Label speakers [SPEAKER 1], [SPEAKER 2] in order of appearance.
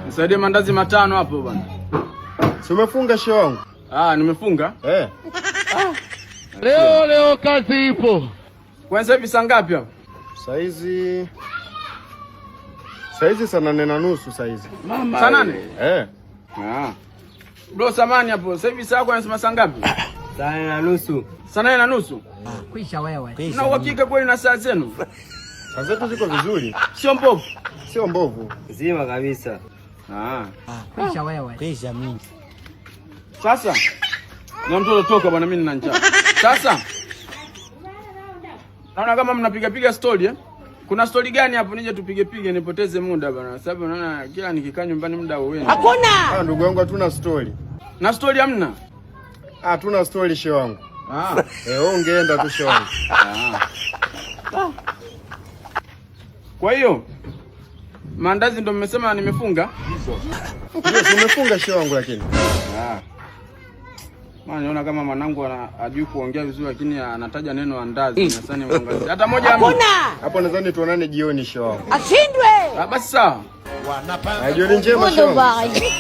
[SPEAKER 1] Nisaidie mandazi 5 hapo bwana.
[SPEAKER 2] Si umefunga shehe wangu?
[SPEAKER 1] Ah, nimefunga.
[SPEAKER 2] Eh.
[SPEAKER 3] Leo leo kazi ipo.
[SPEAKER 1] Kwanza hivi saa ngapi hapo?
[SPEAKER 2] Saizi saa 8:30 saizi.
[SPEAKER 1] Mama. Saa 8?
[SPEAKER 2] Eh.
[SPEAKER 1] Ah. Bro, samani hapo. Sasa hivi saa yako anasema saa ngapi?
[SPEAKER 4] Saa 8:30.
[SPEAKER 1] Saa 8:30?
[SPEAKER 5] Kwisha wewe.
[SPEAKER 1] Na uhakika kweli na saa zenu?
[SPEAKER 2] Saa zetu ziko vizuri.
[SPEAKER 1] Sio mbovu?
[SPEAKER 2] Sio mbovu.
[SPEAKER 4] Nzima kabisa.
[SPEAKER 1] Ah.
[SPEAKER 5] Kwisha wewe.
[SPEAKER 6] Kwisha mimi.
[SPEAKER 1] Sasa na mtoto toka bwana, mimi nina njaa. Sasa naona kama mnapiga piga story eh? Kuna story gani hapo nije tupige pige nipoteze muda bwana, sababu naona kila nikikaa nyumbani muda huendi.
[SPEAKER 5] Hakuna.
[SPEAKER 2] Ah, ndugu yangu hatuna story.
[SPEAKER 1] Na story hamna?
[SPEAKER 2] Ah, hatuna story shehe wangu.
[SPEAKER 1] Ah.
[SPEAKER 2] Eh, wewe ungeenda tu shehe wangu.
[SPEAKER 1] Ah. Kwa hiyo maandazi ndo mmesema nimefunga?
[SPEAKER 2] Ndio, umefunga shehe wangu lakini.
[SPEAKER 1] Ah. Maana naona kama mwanangu hajui kuongea vizuri lakini anataja neno andazi. Sasa ni mwangazie. Hata moja hamna.
[SPEAKER 5] Hakuna.
[SPEAKER 2] Hapo nadhani tuonane jioni shehe wangu.
[SPEAKER 5] Ashindwe.
[SPEAKER 1] Ah, basi sawa.
[SPEAKER 2] Ah, jioni njema shehe wangu.
[SPEAKER 5] Goodbye.